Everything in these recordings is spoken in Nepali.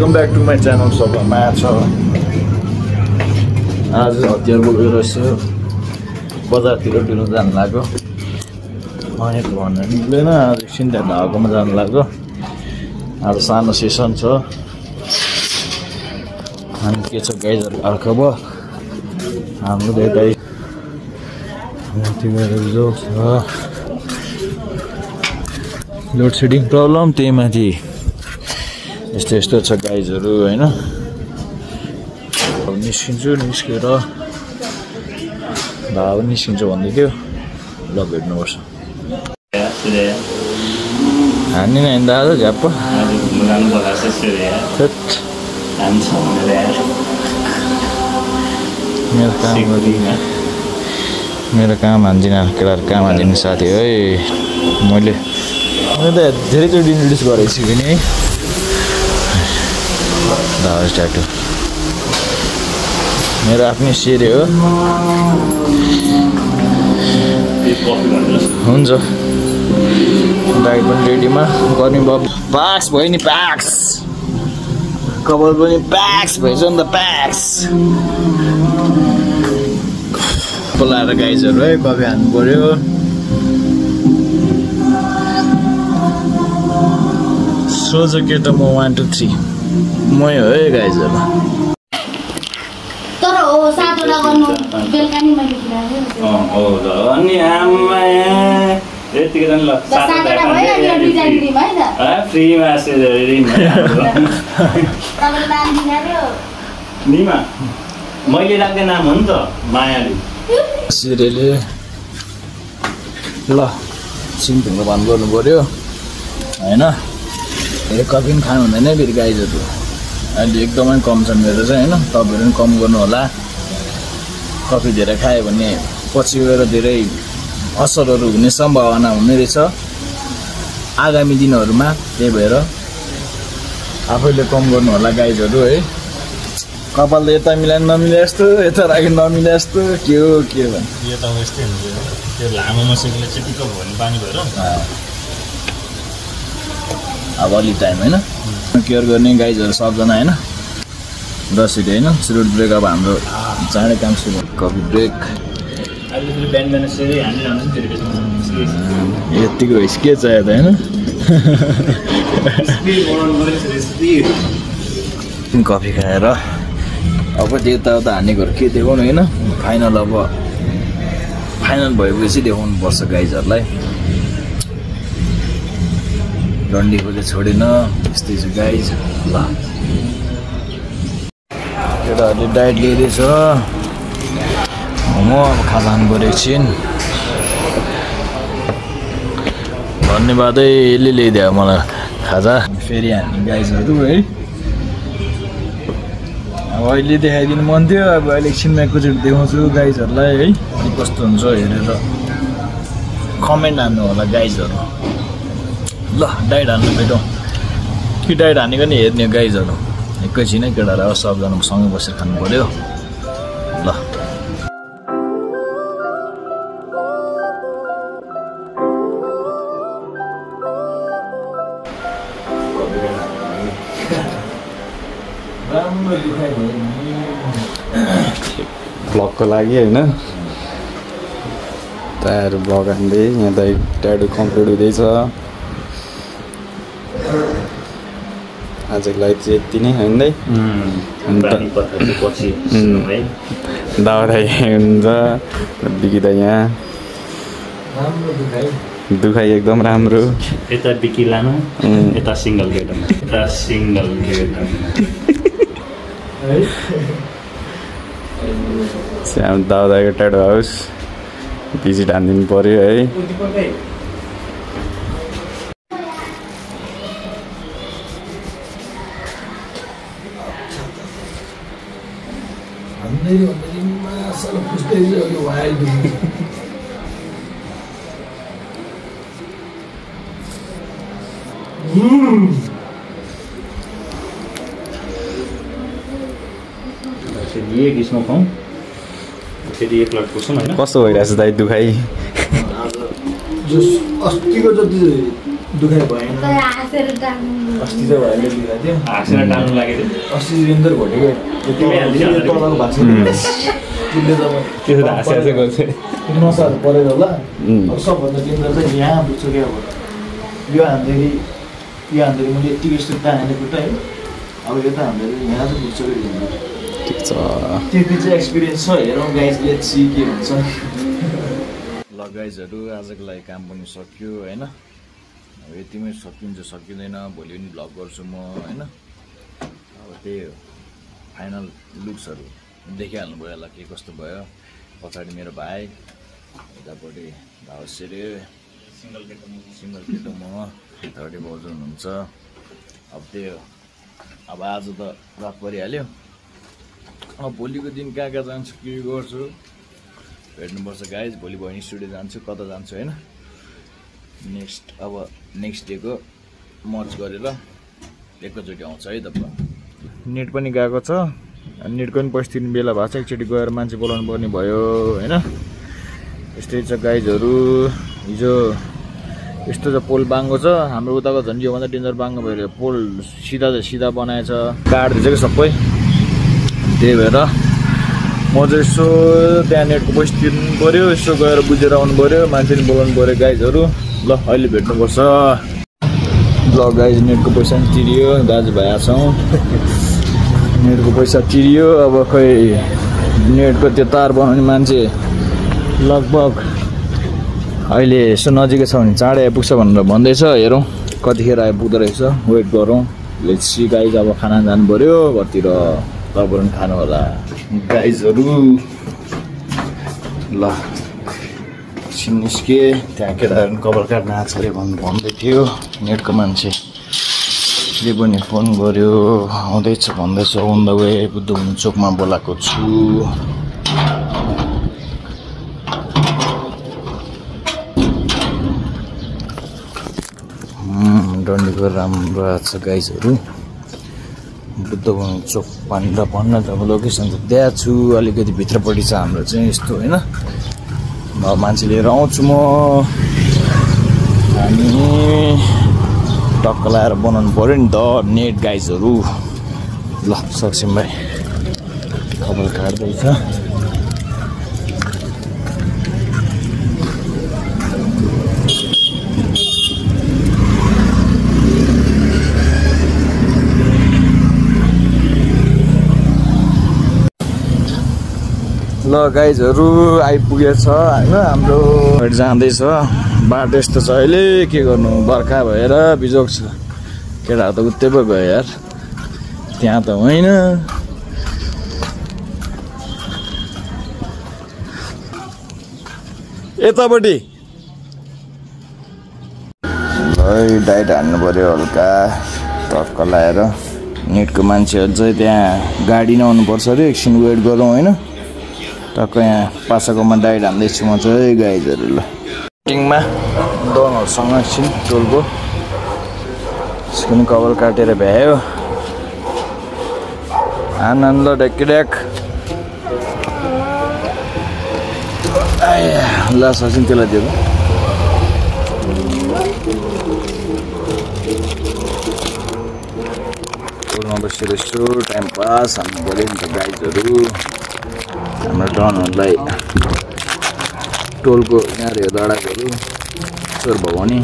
Welcome back to my channel सबैमा छ। आज हतियार बोकेर यसो बजारतिर डुल्नु जानु लाग्यो। भनेको भन्नु मिल्दैन, आज एकछिन त्यहाँ धागोमा जानु लाग्यो। आज सानो सेसन छ। अनि के छ गाइजहरू खबर हाम्रो यतै जोक छ। लोड सेडिङ प्रब्लम, त्यही माथि यस्तो यस्तो छ गाइजहरू होइन। अब निस्किन्छु, निस्केर भाउ निस्किन्छु भन्दै थियो। ल भेट्नुपर्छ। हान्ने नि होइन दाजु झ्याप्प मेरो काम हान्दिनँ केटाहरू, काम हान्दिने साथी है। मैले त धेरैचोटि इन्ट्रोड्युस गरेको छु नि है। दाजु ट्याटु मेरो आफ्नै सेरे हो। हुन्छ बाइक पनि रेडीमा गर्ने भयो। प्याक्स भयो नि, प्याक्स कपाल पनि प्याक्स भएछ नि त, प्याक्स बोलाएर गाइजहरू है कफी हान्नु पर्यो। सोझो के त म 1 2 3 मै हो है गाइजहरू। अनि आमा यतिको झन् ल फ्रीमा निमा मैले राख्ने नाम हो नि त मायाले सिरेले। ल सिङथुङको भान गर्नु पऱ्यो होइन। धेरै कफी पनि खानु हुँदैन फेरि गाइजहरू। अहिले एकदमै कम छ मेरो चाहिँ होइन। तपाईँहरू पनि कम गर्नु होला। कफी धेरै खायो भने पछि गएर धेरै असरहरू हुने सम्भावना हुने रहेछ आगामी दिनहरूमा। त्यही भएर आफैले कम गर्नु होला गाइजहरू है। कपाल यता मिलाएर नमिले जस्तो, यता राख्यो नमिले जस्तो, के हो के हो यो त यस्तै हुन्छ। त्यो लामो मसेकोले चिटिक्क भयो भने पानी भएर अब अलिक टाइम होइन केयर गर्ने गाइजहरू सबजना होइन। 10 होइन सुरुट ब्रेक। अब हाम्रो चाँडै काम सुरु। कफी ब्रेक यतिको भएपछि के चाहियो त होइन। कफी खाएर अब यताउता हानेकोहरू के देखाउनु होइन। फाइनल अब फाइनल भएपछि देखाउनु पर्छ गाइजहरूलाई। डन्डीको छोडेन यस्तै छ गाइज। ल केटाहरूले डाइट लिँदैछ। म अब खाजा खानु पऱ्यो एकछिन। धन्यवादै यसले ल्याइदियो मलाई खाजा। फेरि हामी गाइजहरू है। अब अहिले देखाइदिनु मन थियो। अब अहिले एकछिनमा एकैचोटि देखाउँछु गाइजहरूलाई है। अनि कस्तो हुन्छ हेरेर कमेन्ट हान्नु होला गाइजहरू। ल डाइट हान्नु भेटौँ कि डाइट हानेको नि हेर्ने गाइजहरू। एकैछिन है केटाहरू अब सबजना सँगै बसेर खानु पऱ्यो। ल ब्लगको लागि होइन टायर ब्लग हान्दै यहाँ त ट्याटु कम्प्लिट हुँदैछ। आजको लागि चाहिँ यति नै होइन दाउराई हुन्छ बिकी त यहाँ दुखाइ एकदम राम्रो। यता बिकी लानु, यता सिङ्गल गेटमा, यता सिङ्गल गेटमा स्याम दाउदाको ट्याटु हाउस भिजिट हानिदिनु पऱ्यो है। एक स्मोक हौँ फेरि एक लट पुग्छौँ होइन। कस्तो भइरहेछ दाइ दुखाइ? अस्तिको जति दुखाइ भएन अस्ति त भाइले दिएको थियो हाँसेर टाल्नु लाग्यो अस्ति निरन्तर घटेको तलको भएको त्यसो त हाँसे गर्छ नसाहरू परेर होला अब सबभन्दा डेन्जर चाहिँ यहाँ बुझ्छु क्या अब यो हान्दाखेरि मैले यतिको यस्तो तानेको खुट्टा है अब यो त हान्दाखेरि यहाँ चाहिँ बुझ्छु त्यो चाहिँ एक्सपिरियन्स छ हेरौँ गाइज लेट्स सी के हुन्छ ल गाइजहरू आजको लागि काम पनि सक्यो होइन अब यतिमै सकिन्छ सकिँदैन भोलि पनि भ्लग गर्छु म होइन अब त्यही हो फाइनल लुक्सहरू देखिहाल्नुभयो होला के कस्तो भयो पछाडि मेरो भाइ यतापट्टि भाउ सेरे सिङ्गल केटो म यतापट्टि भाउजू हुनुहुन्छ अब त्यही हो अब आज त रात परिहाल्यो अब भोलिको दिन कहाँ कहाँ जान्छु के गर्छु भेट्नुपर्छ गाइज भोलि बहिनी स्टुडियो जान्छु कता जान्छु होइन नेक्स्ट डेको मर्च गरेर एकैचोटि आउँछ है तपाईँ नेट पनि गएको छ नेटको पनि पैसा तिर्ने बेला भएको छ एकचोटि गएर मान्छे बोलाउनु पर्ने भयो होइन यस्तै छ गाइजहरू हिजो यस्तो चाहिँ पोल बाङ्गो छ हाम्रो उताको झन् योभन्दा डेन्जर बाङ्गो भएर पोल सिधा बनाएछ काट्दैछ कि सबै त्यही भएर म चाहिँ यसो त्यहाँ नेटको पैसा तिर्नु पऱ्यो यसो गएर बुझेर आउनु पऱ्यो मान्छे पनि बोलाउनु पऱ्यो गाइजहरू ल अहिले भेट्नुपर्छ ल गाइज नेटको पैसा पनि तिरियो दाजुभाइ आछौँ नेटको पैसा तिरियो अब खै नेटको त्यो तार बनाउने मान्छे लगभग अहिले यसो नजिकै छ भने चाँडै आइपुग्छ भनेर भन्दैछ हेरौँ कतिखेर आइपुग्दो रहेछ वेट गरौँ लेट्स सी गाइज अब खाना जानु पऱ्यो कतिर तपाईँहरू पनि खानु होला गाइजहरू ल एकछिन निस्के त्यहाँ केटाहरू कभर काट्न आएको छ अरे भन्दै थियो नेटको मान्छे ले पनि फोन गर्यो आउँदैछ भन्दैछ अन द वे बुद्धमुनि चोकमा बोलाएको छु डन्डीको राम्रो आएको छ गाइजहरू बुद्धमुनि चोक भनेर भन्न त अब लोकेसन त त्यहाँ छु अलिकति भित्रपट्टि छ हाम्रो चाहिँ यस्तो होइन अब मान्छे लिएर आउँछु म हामी टक्क लगाएर बनाउनु पऱ्यो नि त नेट गाइजहरू ल सक्छौँ भाइ खबर काट्दैछ ल गाइजहरू आइपुगेछ होइन हाम्रो जाँदैछ बाटो यस्तो छ अहिले के गर्नु बर्खा भएर बिजोग छ केटाहरू त उत्तै पो गयो यार त्यहाँ त होइन यतापट्टि है डाइट हान्नु पऱ्यो हल्का टक्क लगाएर नेटको मान्छेहरू चाहिँ त्यहाँ गाडी नआउनुपर्छ अरे एकछिन वेट गरौँ होइन टक्क यहाँ पासाकोमा डाइट हान्दैछु म चाहिँ गाइजहरू ल टिङमा दनहरूसँग एकछिन टोलको यसको पनि कभर काटेर भ्यायो आनन्द ढेकिड्याक ल सचिन त्यसलाई दिएको टोलमा बसिरहेछु टाइम पास हान्नु पऱ्यो नि त गाइजहरू हाम्रो डनहरूलाई टोलको यहाँ हेर्दा डाँडाकोहरू चोर भवानी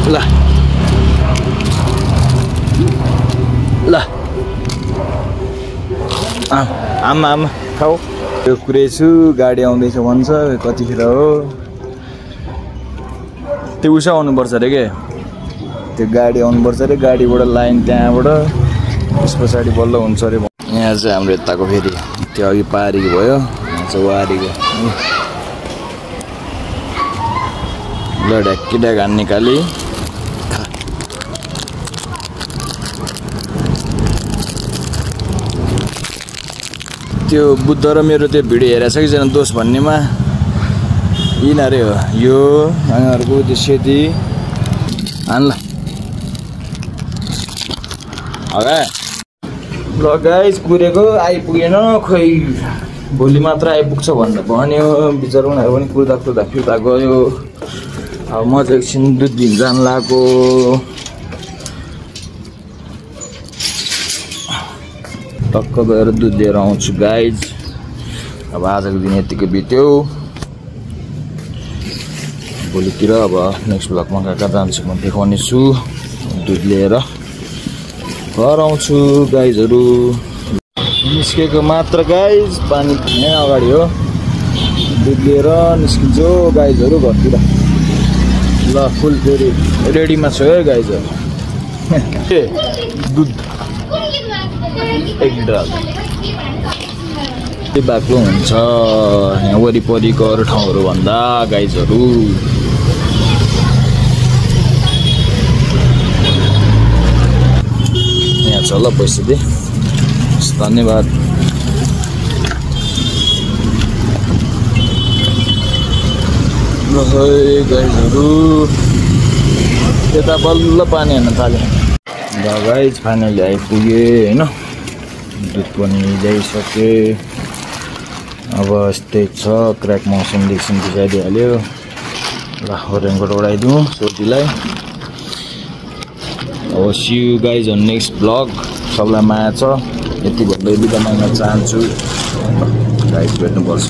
ल ल आमा खाऊ त्यो कुरेछु गाडी आउँदैछ भन्छ कतिखेर हो त्यो उसो आउनुपर्छ अरे के त्यो गाडी आउनुपर्छ अरे गाडीबाट लाइन त्यहाँबाट त्यस पछाडि बल्ल हुन्छ अरे यहाँ चाहिँ हाम्रो यताको फेरि त्यो अघि पारीको भयो यहाँ चाहिँ वारीको ल ढ्याक्की ढ्याक हान निकाली त्यो बुद्ध र मेरो त्यो भिडियो हेरेको छ कि छैन दोष भन्नेमा यिनीहरू हो यो अनि अर्को त्यो सेती हान्ला ल गाइस कुरेको आइपुगेन खोइ भोलि मात्र आइपुग्छ भनेर भन्यो बिचरा उनीहरू पनि कुर्दा फिर्ता गयो अब म चाहिँ एकछिन दुध दिन जान लागेको टक्क गएर दुध लिएर आउँछु गाइज अब आजको दिन यतिकै बित्यो भोलितिर अब नेक्स्ट ब्लगमा कहाँ जान्छु म देखाउने छु दुध लिएर घर आउँछु गाइजहरू निस्केको मात्र गाइज पानी पिने अगाडि हो दुध लिएर निस्किन्छु गाइजहरू घरतिर ल फुल फेरि रेडीमा छु है गाइजहरू दुध 1 लिटर के भएको हुन्छ यहाँ वरिपरिको अरू ठाउँहरू भन्दा गाइजहरू यहाँ छ ल पैसा दे धन्यवाद गाइजहरू यता बल्ल पानी हाल्न थाल्यो गाइज फाइनली आइपुगे होइन दुध पनि ल्याइसके अब यस्तै छ क्र्याक मौसमदेखि बिसाइदिइहाल्यो ल रेनकोट उडाइदिउँ सोटीलाई अब see you guys on next vlog सबलाई माया छ यति भन्दै बिदा माग्न चाहन्छु गाइज भेट्नुपर्छ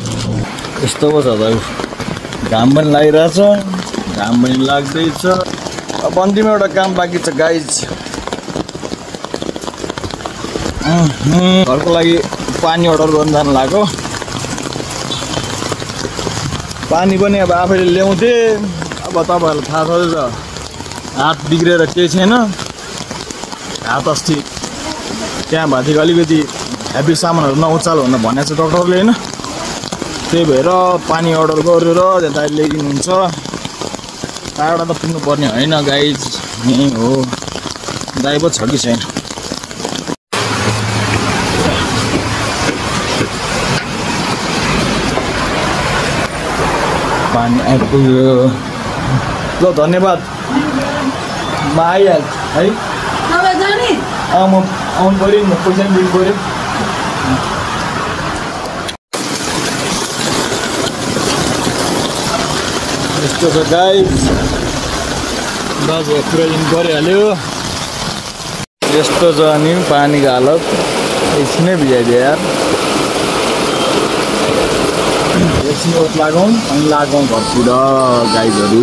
यस्तो पो छ त घाम पनि लागिरहेछ घाम पनि लाग्दैछ अब अन्तिम एउटा काम बाँकी छ गाइज घरको लागि पानी अर्डर गर्न जानु लाग्यो पानी पनि अब आफैले ल्याउँथे अब तपाईँहरूलाई थाहा छ हात बिग्रेर केही छैन हात अस्ति त्यहाँ भएदेखि अलिकति हेभी सामानहरू नउचाल भनेर भनेको छ डक्टरले होइन त्यही भएर पानी अर्डर गरेर त्यता ल्याइदिनुहुन्छ टाढा त पुग्नु पर्ने होइन गाइज यहीँ हो दाइ पो छ कि छैन पानी आइपुग्यो ल धन्यवाद म आइहाल्छु है म आउनु पऱ्यो नि पैसा पनि दिनु पऱ्यो यस्तो छ गाइज दाजुभाइ पुऱ्याइदिनु परिहाल्यो यस्तो छ नि पानीको हालत एकछिनै भिजाइदियो यार एकछिन ओत लागौँ अनि लागौँ घरतिर गाइजहरू